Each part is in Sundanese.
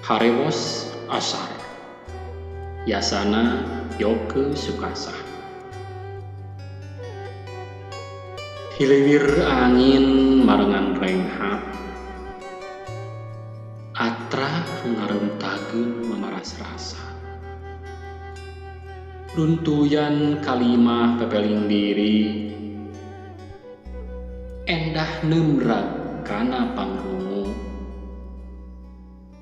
Harewos Asar Yasana Yoke Sukasah. Hiliwir angin marengan renghap, atra ngarentageun mamaras rasa. Runtuyan kalimah pepeling diri, endah nemrag kana pangrungu.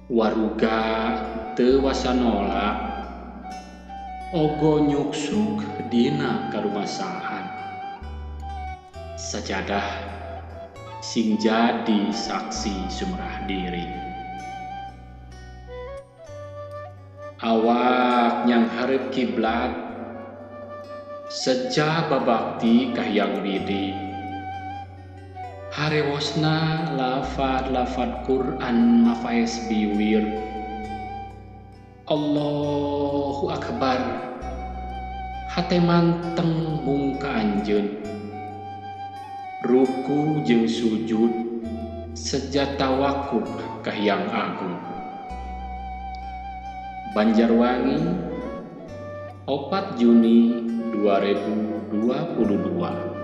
Waruga teu wasa nolak, ogo nyuksuk dina karumasaan. Sajadah sing jadi saksi sumrah diri. Awak nyanghareup kiblat, seja babakti ka Hyang Widi. Harewosna lafad-lafad Quran mafaes biwir. Allahu Akbar, hate manteng mung ka anjeun. Ruku jeung sujud seja tawakub ka Hyang Agung. Banjarwangi, 4 Juni 2022.